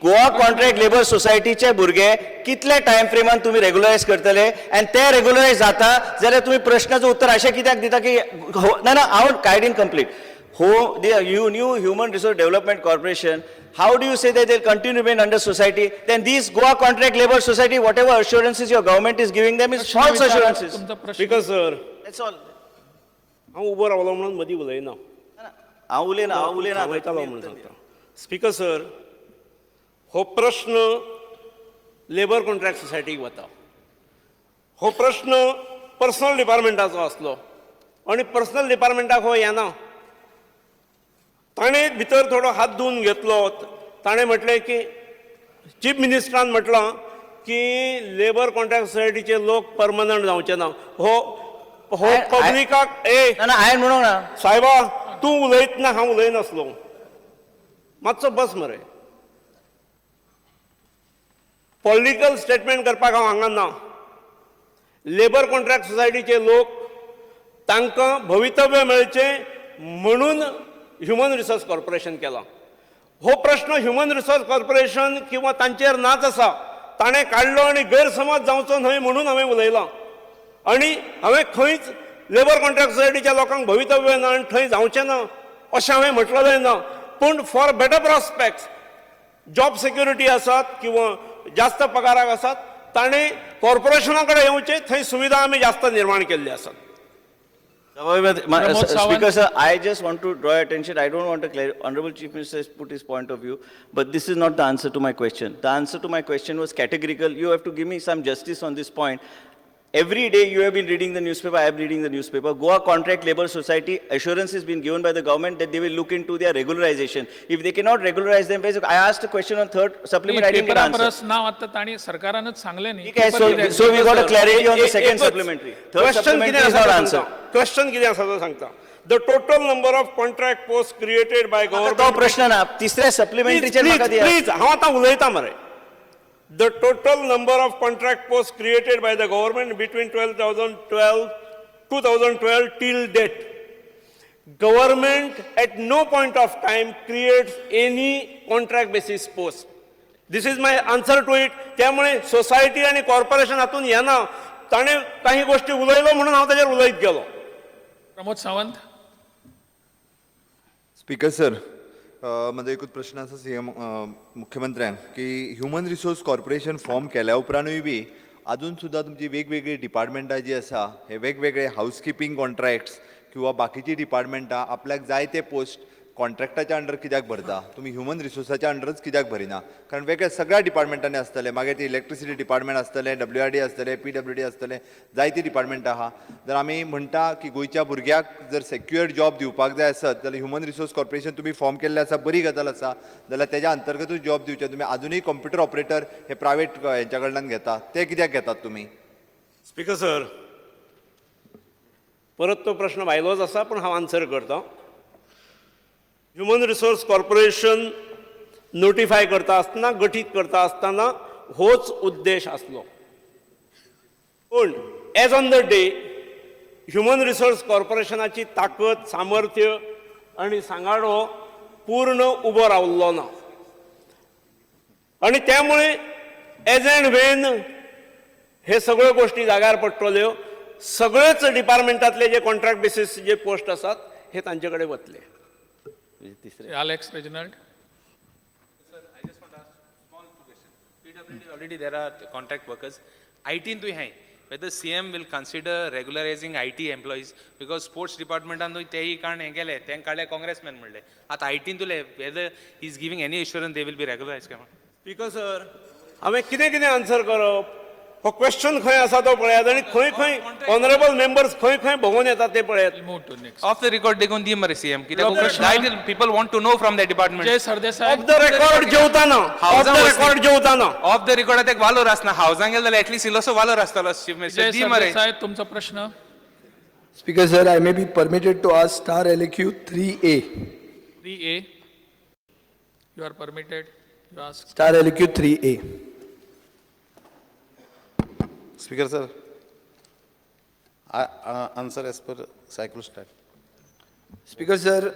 Goa contract labour सोसायटीचे भुरगे कितल्या टायम फ्रेमान तुमी रेगुलरायज करतले आनी ते रेगुलरायज जाता जाल्यार तुमी प्रश्नाचें उत्तर अशें कित्याक दिता की ना ना, हांव I didn't complete. हो, the you new Human Resource Development Corporation, how do you say that they continue remain under society? Then these Goa Contract Labour Society, whatever assurances your government is giving them is false assurances. तुमचा प्रश्न. Speaker sir. That's all. हांव उबो रावलो म्हणून मदीं उलयना. हांव उलयना, हांव उलयना. थांबयतालो म्हणून सांगता. स्पीकर सर, हो प्रश्न लेबर कॉन्ट्रॅक्ट सोसायटीक वता. हो प्रश्न पर्सनल डिपार्टमेंटाचो आसलो आनी पर्सनल डिपार्टमेंटाक हो येना. ताणें भितर थोडो हात धुवन घेतलो. ताणें म्हटलें की चीफ मिनिस्टरान म्हटलां की लेबर कॉन्ट्रॅक्ट सोसायटीचे लोक परमनंट जावचे ना. हो हो पब्लिकाक ए ना ना, हांवें म्हणूंक ना. साहेबा, तूं उलयतना हांव उलयनासलो. मातसो बस मरे. पॉलिटिकल स्टेटमेंट करपाक हांव हांगा ना. लेबर कॉन्ट्रॅक्ट सोसायटीचे लोक, तांकां भवितव्य मेळचें म्हणून ह्युमन रिसोर्स कॉर्पोरेशन केलां. हो प्रश्न ह्युमन रिसोर्स कॉर्पोरेशन किंवा तांचेर नाच आसा. ताणें काडलो आनी गैरसमज जावचो न्हय म्हणून हांवें उलयलां. आनी हांवें खंयच लेबर कॉन्ट्रॅक्ट सोसायटीच्या लोकांक भवितव्य ना आनी थंय जावचें ना अशें हांवें म्हटलेलें ना. पूण for better prospects, job security आसात किंवा जास्त पगाराक आसात, ताणें कॉर्पोरेशना कडेन येवचें. थंय सुविधा आमी जास्त निर्माण केल्ली आसात. Pramod Sawant. Speaker sir, I just want to draw attention. I don't want to clear. Honorable Chief Minister has put his point of view, but this is not the answer to my question. The answer to my question was categorical. You have to give me some justice on this point. Every day you have been reading the newspaper, I am reading the newspaper. Goa Contract Labour Society assurance has been given by the government that they will look into their regularization. If they cannot regularize them, basically, I asked a question on third supplement, I didn't get पेपरा answer. परस नाव आता तांणी सरकारानच सांगलें न्ही. ठीक आहे, paper कित्याक? so we got a clarity on the second एकच. supplementary. Third Question supplementary कितें is आसा not तें answered. सांगता. Question कितें आसा तें सांगता. The total number of contract post created by म्हाका तो गव्हर्नमेंट. प्रश्न ना, तिसऱ्या सप्लिमेंटरीचेर म्हाका दिया. प्लीज, हांव आतां उलयतां मरे. The total number of contract post created by the government between 2012 till date, government at no point of time creates any contract basis post. This is my answer to it. त्यामुळे society आनी corporation हातून येना. ताणें काही गोष्टी उलयलो म्हणून हांव ताजेर उलयत गेलो. प्रमोद सावंत. स्पीकर सर, म्हजो एकूच प्रश्न आसा सीएम मुख्यमंत्र्यांक की ह्युमन रिसोर्स कॉर्पोरेशन फॉर्म केल्या उपरांतूय बी अजून सुद्दां तुमची वेगवेगळी डिपार्टमेंटां जी आसा, हे वेगवेगळे हावसकिपींग कॉन्ट्रॅक्ट्स किंवा बाकीची डिपार्टमेंटां आपल्याक जाय ते पोस्ट कॉन्ट्रॅक्टाच्या अंडर कित्याक भरता? तुमी ह्युमन रिसोर्साच्या अंडरच कित्याक भरिना? कारण वेगळ्या सगळ्या डिपार्टमेंटांनी आसतले. मागीर ती इलेक्ट्रिसिटी डिपार्टमेंट आसतलें, डब्ल्यू आर डी आसतलें, पीडब्ल्यूडी आसतलें, जायती डिपार्टमेंटां आहा. जर आमी म्हणटा की गोंयच्या भुरग्याक जर सेक्युअर जॉब दिवपाक जाय आसत जाल्यार ह्युमन रिसोर्स कॉर्पोरेशन तुमी फॉर्म केल्लें आसा, बरी गजाल आसा, जाल्यार तेज्या अंतर्गतूच जॉब दिवचे. तुमी आजुनूय कंप्युटर ऑपरेटर हे प्रायवेट हेंच्या कडल्यान घेता, ते कित्याक घेतात तुमी? स्पीकर सर, परत तो प्रश्न भायलोच आसा, पूण हांव आन्सर करता. ह्युमन रिसोर्स कॉर्पोरेशन नोटिफाय करता आसतना, गठीत करता आसतना होच उद्देश आसलो. पूण as on the day human resource कॉर्पोरेशनाची ताकद, सामर्थ्य आनी सांगाडो पूर्ण उबो रावल्लो ना आनी त्यामुळे एज अँड when हे सगळ्यो गोश्टी जाग्यार पडटल्यो, सगळेच डिपार्टमेंटातले जे कॉन्ट्रॅक्ट बेसीस जे पोस्ट आसात हे तांचे कडेन वतले. तिसरे. Alex Reginald. I just want to ask small two questions. PWD already there are contract workers. IT तूय high. Whether CM will consider regularizing IT employees, because sports department तेही कारण हें केलें, तेंकां काडले काँग्रेसमॅन म्हणले. आतां IT तुले whether he is giving any assurance they will be regularized काय म्हणून. स्पीकर सर, हांवें कितें कितें आन्सर करप? हो क्वेश्चन खंय आसा तो पळयात आनी खंय खंय ऑनरेबल मेंबर्स खंय खंय भोंवून येतात ते पळयात. Move to next. Off the record देखून दी मरे सीएम, कित्याक प्रश्न. जायते people want to know from the department. Vijay Sardesai. Of the record जेवताना, ऑफ the record जेवताना. ऑफ the record एक वालोर आसना. हावजांक गेले जाल्यार एटलीस्ट इल्लोसो वालोर आसतलो. चीफ मिनिस्टर, विजय दी मरे. सरदेसाय, तुमचा प्रश्न. Speaker sir, I may be permitted to ask star LAQ 3A. 3A. You are permitted. You ask. Star LAQ 3A. Speaker sir, I answer as per cyclostyle. Speaker sir,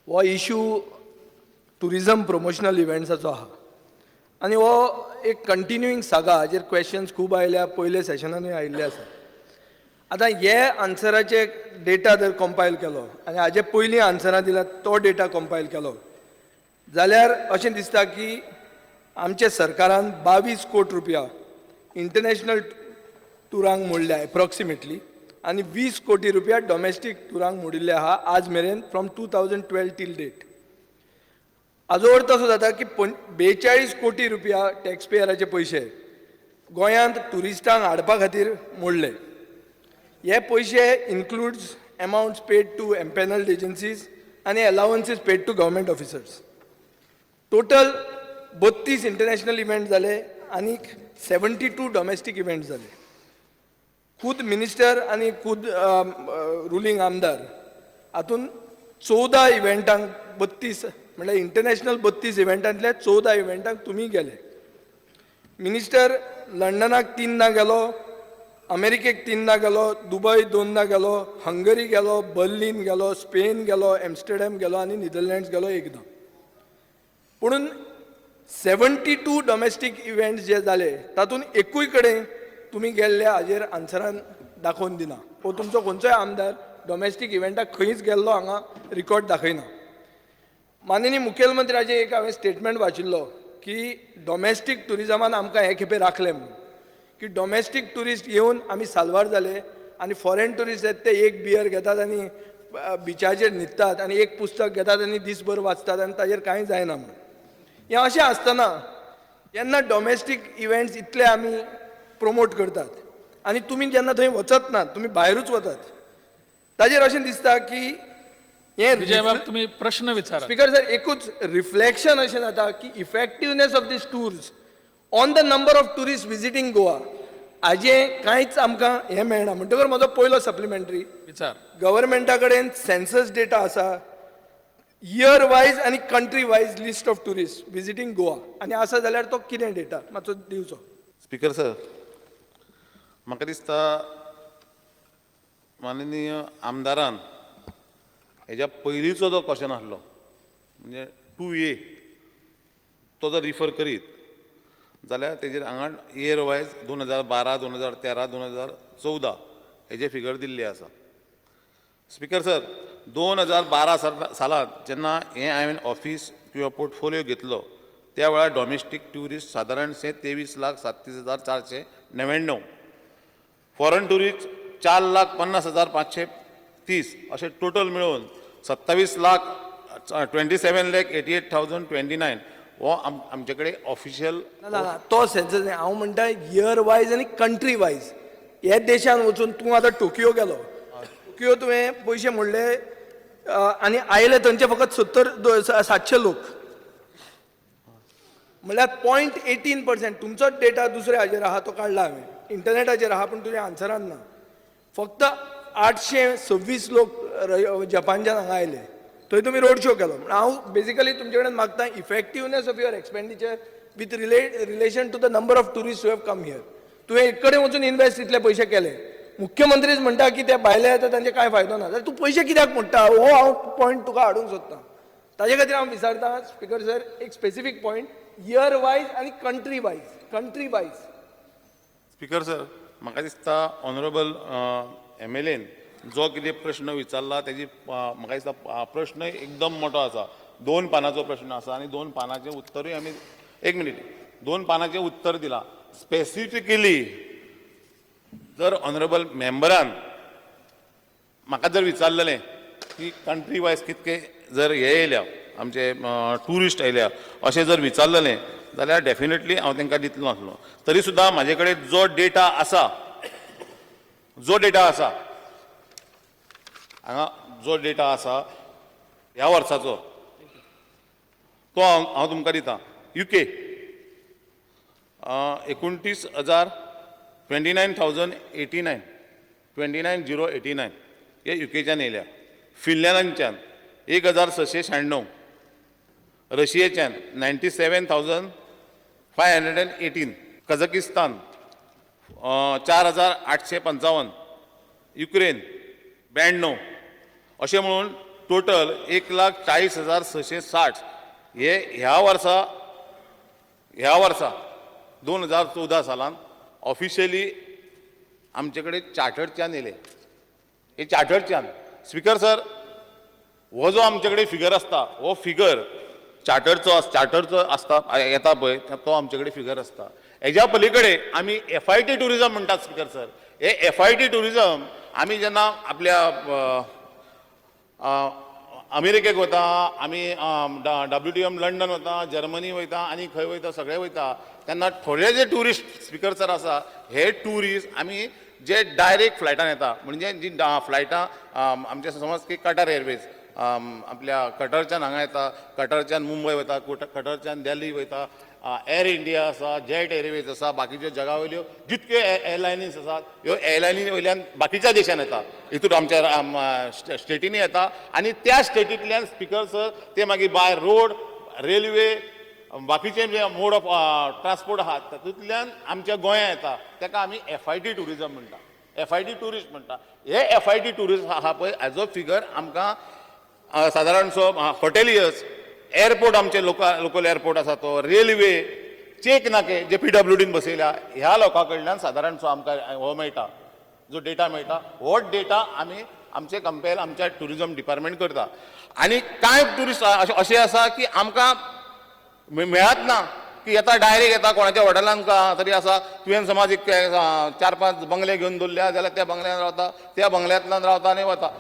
हो issue tourism promotional इव्हेंट्साचो आहा. आनी हो एक continuing saga हाजेर questions खूब आयल्या, पयल्या सेशनानूय आयिल्ले आसा. आतां हे आन्सराचे डेटा जर कंपायल केलो आनी हाजे पयलीं आन्सरां दिला तो डेटा कंपायल केलो जाल्यार अशें दिसता की आमच्या सरकारान 22 कोटी रुपया इंटरनॅशनल टुरांक मोडल्या एप्रॉक्सिमेटली आनी 20 कोटी रुपया डॉमेस्टीक टुरांक मोडिल्ले आहा आज मेरेन, from 2012 till date. हाजो अर्थ असो जाता की 42 कोटी रुपया टॅक्सपेयराचे पयशे गोंयांत ट्युरिस्टांक हाडपा खातीर मोडले. हे पयशे includes amounts paid to empanelled agencies आनी allowances paid to government officers. Total 32 international event जाले आनी 72 डॉमेस्टीक इव्हेंट जाले. खुद मिनिस्टर आनी खुद रुलींग आमदार हातून 14 इव्हेंटांक, 32 म्हणल्यार इंटरनॅशनल 32 इव्हेंटांतले 14 इव्हेंटांक तुमी गेले. मिनिस्टर लंडनाक तिनदां गेलो, अमेरिकेक तिनदां गेलो, दुबय दोनदां गेलो, हंगरी गेलो, बर्लिन गेलो, स्पेन गेलो, एम्स्टर्डम गेलो आनी निदरलँड्स गेलो एकदां. पुणून 72 डॉमेस्टीक इव्हेंट्स जे जाले तातूंत एकूय कडेन तुमी गेल्ले हाजेर आन्सरान दाखोवन दिना. वो तुमचो खंयचोय आमदार डॉमेस्टीक इव्हेंटाक खंयच गेल्लो हांगा रिकॉर्ड दाखयना. माननीय मुखेलमंत्र्याचें एक हांवें स्टेटमेंट वाचिल्लो की डॉमेस्टीक ट्युरिजमान आमकां हे खेपे राखले म्हणून, की डॉमेस्टीक ट्युरिस्ट येवन आमी साल्वार जाले आनी फॉरेन ट्युरिस्ट येत ते एक बियर घेतात आनी बिचाचेर न्हिदतात आनी एक पुस्तक घेतात आनी दीसभर वाचतात आनी ताजेर कांय जायना म्हणून. हें अशें आसतना जेन्ना डॉमेस्टीक इव्हेंट्स इतले आमी प्रमोट करतात आनी तुमी जेन्ना थंय वचत ना, तुमी भायरूच वतात, ताजेर अशें दिसता की हें विजय बाब, तुम्ही प्रश्न विचारा. स्पीकर सर, एकूच रिफ्लेक्शन अशें जाता की effectiveness of these tours on the number of tourist visiting Goa हाजें कांयच आमकां हें मेळना. म्हणटकर म्हजो पयलो सप्लिमेंटरी, विचार. गव्हर्मेंटा कडेन सेन्सस डेटा आसा इयर वायज आनी country wise list of tourist visiting Goa, आनी आसा जाल्यार तो कितें डेटा मातसो दिवचो. स्पीकर सर, म्हाका दिसता माननीय आमदारान हेज्या पयलींचो जो क्वेश्चन आसलो, म्हणजे 2A, तो जर रिफर करीत जाल्यार तेजेर हांगा इयर वायज 2012, 2013, 2014 हेजे फिगर दिल्ली आसा. स्पीकर सर, 2012 सालांत जेन्ना हें हांवें ऑफीस किंवा पोर्टफोलियो घेतलो त्या वेळार डॉमेस्टीक ट्युरिस्ट सादारणशे 23,37,499, फॉरन ट्युरिस्ट 4,50,530, अशे टोटल मिळोवन 27 लाख, 27,88,029 हो आमचे कडेन ऑफिशियल. ना ना ना, तो सेन्सस न्ही. हांव म्हणटा इयर वायज आनी कंट्री वायज. हे देशान वचून तूं आतां टोकियो गेलो, टोकियो तुवें पयशे मोडले आनी आयले थंयचे फकत 70 700 लोक, म्हणल्यार 0.18%. तुमचोच डेटा दुसऱ्या हाजेर आहा, तो काडला हांवें, इंटरनेटाचेर आहा, पूण तुज्या आन्सरान ना. फक्त 826 लोक जपानच्यान हांगा आयले, थंय तुमी रोड शो केलो. म्हण हांव बेसिकली तुमचे कडेन मागता effectiveness of your expenditure with relation to the number of tourist who have come here. तुवें एक कडेन वचून इन्वेस्ट इतले पयशे केले, मुख्यमंत्रीच म्हणटा की ते भायले येता तांचे कांय फायदो ना, जाल्यार तूं पयशे कित्याक मोडटा? हो हांव पॉयंट तुका हाडूंक सोदता. ताजे खातीर हांव विचारता स्पीकर सर, एक स्पेसिफीक पॉयंट, इयर वायज आनी country wise, country wise. Speaker sir, म्हाका दिसता ऑनरेबल एमएलएन जो कितें प्रश्न विचारला तेजी म्हाका दिसता प्रश्न एकदम मोठो आसा. दोन पानाचो प्रश्न आसा आनी दोन पानाचें उत्तरूय आमी, एक मिनीट, दोन पानाचें उत्तर दिलां. स्पेसिफिकली जर ऑनरेबल मेंबरान म्हाका जर विचारलेलें की कंट्री वायज कितके जर हे येयल्या, आमचे ट्युरिस्ट येयल्या अशें जर विचारलेलें जाल्यार डेफिनेटली हांव तांकां दितलो आसलो. तरी सुद्दां म्हाजे कडेन जो डेटा आसा, जो डेटा आसा हांगा, जो डेटा आसा ह्या वर्साचो, तो हांव तुमकां दिता. युके 29,000, 29,089, 29,089 हे युकेच्यान येयल्या. फिनलँडाच्यान 1696, रशियेच्यान 97,518, कझकिस्तान 4855, युक्रेन 92, अशें म्हणून टोटल 1,40,660 हे ह्या वर्सा ह्या वर्सा 2014 सालान ऑफिशियली आमचे कडेन चार्टर्डच्यान येयले. हे चार्टर्डच्यान, स्पिकर सर, हो जो आमचे कडेन फिगर आसता, हो फिगर चार्टर्डचो आसता, येता पळय तो आमचे कडेन फिगर आसता. हेज्या पली कडेन आमी एफआयटी टुरिजम म्हणटात. स्पिकर सर, हे एफआयटी टुरिजम आमी जेन्ना आपल्या अमेरिकेक वता, आमी डब्ल्यूटीएम लंडन वता, जर्मनी वयता आनी खंय वयता, सगळे वयता तेन्ना थोडे जे ट्युरिस्ट, स्पिकर सर, आसा, हे ट्युरिस्ट आमी जे डायरेक्ट फ्लायटान येता, म्हणजे जी फ्लायटां आमचे समज की कटर एअरवेज आपल्या कटरच्यान हांगा येता, कटरच्यान मुंबय वयता, कटरच्यान दिल्ली वयता, एअर इंडिया आसा, जेट एअरवेज आसा, बाकीच्यो जगा वयल्यो जितक्यो एअरलायनीस आसात, ह्यो एअरलायनी वयल्यान बाकीच्या देशान येता, हितून आमच्या स्टेटींनी येता आनी त्या स्टेटींतल्यान, स्पिकर सर, ते मागीर बाय रोड, रेल्वे, बाकीचे जे मोड ऑफ ट्रान्सपोर्ट आहात, तातूंतल्यान आमच्या गोंया येता. ताका आमी एफआयटी टुरिजम म्हणटा, एफआयटी ट्युरिस्ट म्हणटा. हे एफआयटी ट्युरिस्ट आहा पळय, हेजो फिगर आमकां सादारणसो हॉटेलियर्स, एअरपोर्ट, आमचे लोकल एअरपोर्ट आसा तो, रेल्वे, चेक नाके जे पीडब्ल्यूडीन बसयल्या, ह्या लोकां कडल्यान सादारणसो आमकां हो मेळटा, जो डेटा मेळटा. हो डेटा आमी आमचे कंपेर आमच्या टुरिजम डिपार्टमेंट करता आनी कांय ट्युरिस्ट अशें आसा की आमकां मेळत ना, की येता, डायरेक्ट येता, कोणाच्या हॉटेलान तरी आसा. तुवें समज एक चार पांच बंगले घेवन दवरल्या जाल्यार त्या बंगल्यान रावता, त्या बंगल्यांतल्यान रावता आनी वता,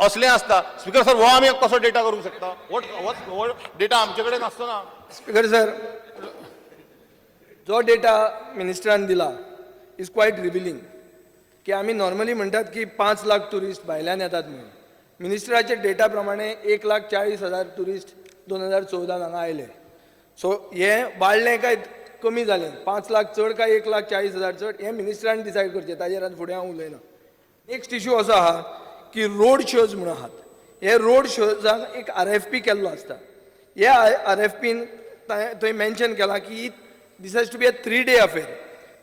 असलें आसता. स्पिकर सर, हो आमी कसो डेटा करूंक शकता? हो डेटा आमचे कडेन नासतो ना. स्पीकर सर, जो डेटा मिनिस्टरान दिला is quite revealing, की आमी नॉर्मली म्हणटात की 5 लाख ट्युरिस्ट भायल्यान येतात म्हणून. मिनिस्टराच्या डेटा प्रमाणे 1,40,000 ट्युरिस्ट 2014न हांगा आयले. सो हे वाडलें काय कमी जालें, 5 लाख चड काय 1,40,000 चड, हें मिनिस्टरान डिसायड करचें. ताजेर आतां फुडें हांव उलयना. नेक्स्ट इशू असो आहा की रोड शोज म्हणून आहात. हे रोड शोजाक एक आरएफपी केल्लो आसता. हे आरएफपीन थंय मेन्शन केलां की this has to be a 3 day affair.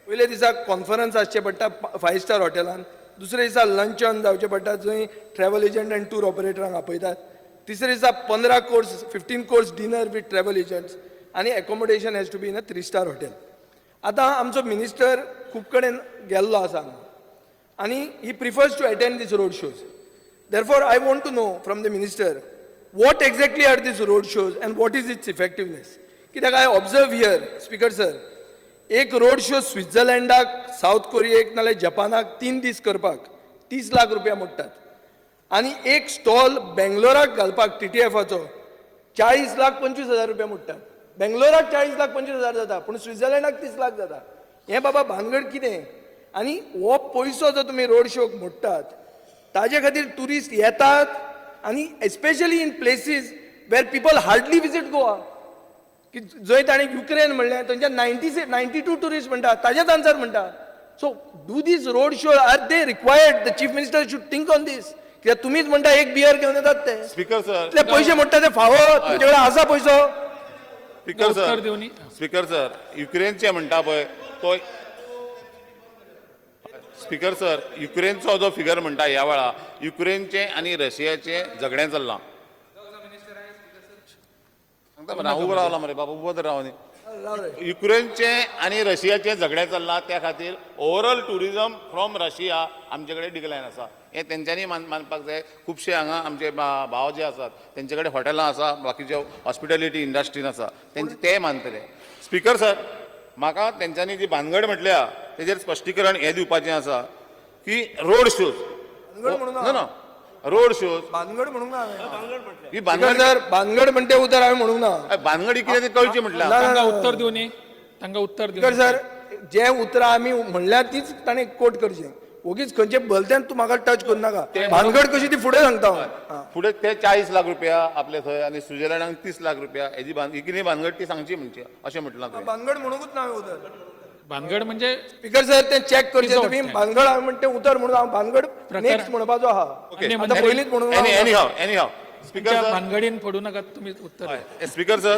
पयल्या दिसा कॉन्फरन्स आसचें पडटा फायव स्टार हॉटेलान, दुसऱ्या दिसा लंचन जावचें पडटा जंय ट्रॅवल एजंट आनी टूर ऑपरेटरांक आपयतात, तिसऱ्या दिसा 15 course, 15 course dinner with travel agents आनी accommodation has to be in a 3 star hotel. आतां आमचो मिनिस्टर खूब कडेन गेल्लो आसा हांगा आनी he prefers to attend these road shows. Therefore, I want to know from the minister what exactly are these road shows and what is its effectiveness. कित्याक I observe here, Speaker sir, एक road show स्वित्झर्लंडाक, south कोरियेक नाल्यार जपानाक 3 दीस करपाक 30 लाख रुपया मोडटात आनी एक stall बेंगलोराक घालपाक टीटीएफाचो 40,25,000 रुपया मोडटात. बेंगलोराक 40,25,000 जाता पूण स्वित्झर्लंडाक 30 लाख जाता. हें बाबा भानगड कितें? आनी हो पयसो जो तुमी रोड शोक मोडटात, ताजे खातीर ट्युरिस्ट येतात आनी especially in places where people hardly visit Goa, की जंय ताणें युक्रेन म्हणलें, थंयच्या 92 ट्युरिस्ट म्हणटा, ताजेच आन्सर म्हणटा. So do these road show, are they required? The Chief Minister should think on this, कित्याक तुमीच म्हणटा एक बियर घेवन येतात ते. Speaker sir. इतले पयशे मोडटा ते फावो? तुमचे कडेन आसा पयसो? स्पीकर उत्तर सर. दिवनी. स्पीकर सर, युक्रेनचे म्हणटा पळय तो, स्पीकर सर, युक्रेनचो जो फिगर म्हणटा, ह्या वेळा युक्रेनचे आनी रशियाचे झगडें चल्लां. सांगता मरे, हांव उबो रावला मरे बाबा, उबो तर राव न्ही. युक्रेनचे आनी रशियाचे झगडें चल्लां, त्या खातीर ओवरऑल टुरिजम फ्रॉम रशिया आमचे कडेन डिक्लायन आसा, हें तेंच्यांनी मानपाक जाय. खुबशे हांगा आमचे भाव जे आसात, तेंचे कडेन हॉटेलां आसा, बाकीचे हॉस्पिटॅलिटी इंडस्ट्रीन आसा, तेंचे ते मानतले. स्पीकर सर, म्हाका तेंच्यांनी जी भानगड म्हटल्या तेजेर स्पश्टीकरण हें दिवपाचें आसा की रोड शोज भानगड म्हणून ना ना, रोड शोज भानगड म्हणूंक ना हांवें. ही स्पीकर भानगड. सर, भानगड म्हणटे उतर हांवें म्हणूंक ना. भानगड ही कितें तें कळची म्हटल्या. ना, ना, तांकां ना. उत्तर दिवनी, तांकां उत्तर स्पीकर दिवनी. सर, जे उतरां आमी म्हणल्या तीच ताणें कोट करचें. ओगीच खंयचे भलत्यान तूं म्हाका टच करूं नाका. भानगड कशी ती फुडें सांगता हांव. आं. फुडें ते 40 लाख रुपया आपले थंय आनी स्वित्झर्लंडाक 30 लाख रुपया, हेजी ही कितें भानगड ती सांगची म्हणची अशें म्हटलां तुवें. भानगड म्हणूंकच ना हांवें उतर. भानगड म्हणजे स्पीकर सर, तें चॅक करचें पिसो तुमी. वाटतें. भानगड हांवें म्हणटा तें उतर म्हणून हांव भानगड नेक्स्ट म्हणपाचो आहा. ओके. आतां पयलींच म्हणूंक एनी ना. एनी हाव, एनी हाव स्पीकर तुमच्या सर. भानगडीन पडूं नाकात, तुमी उत्तर दियात. स्पीकर सर,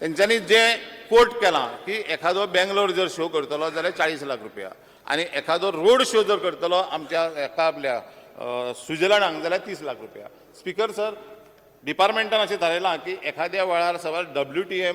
तेंच्यांनी जे कोट केलां की एखादो बेंगलोर जर शो करतलो जाल्यार 40 लाख रुपया आनी एखादो रोड शो जर करतलो आमच्या एका आपल्या स्वित्झर्लंडाक जाल्यार 30 लाख रुपया. स्पीकर सर, डिपार्टमेंटान अशें थारायलां की एखाद्या वेळार सवाल डब्ल्यूटीएम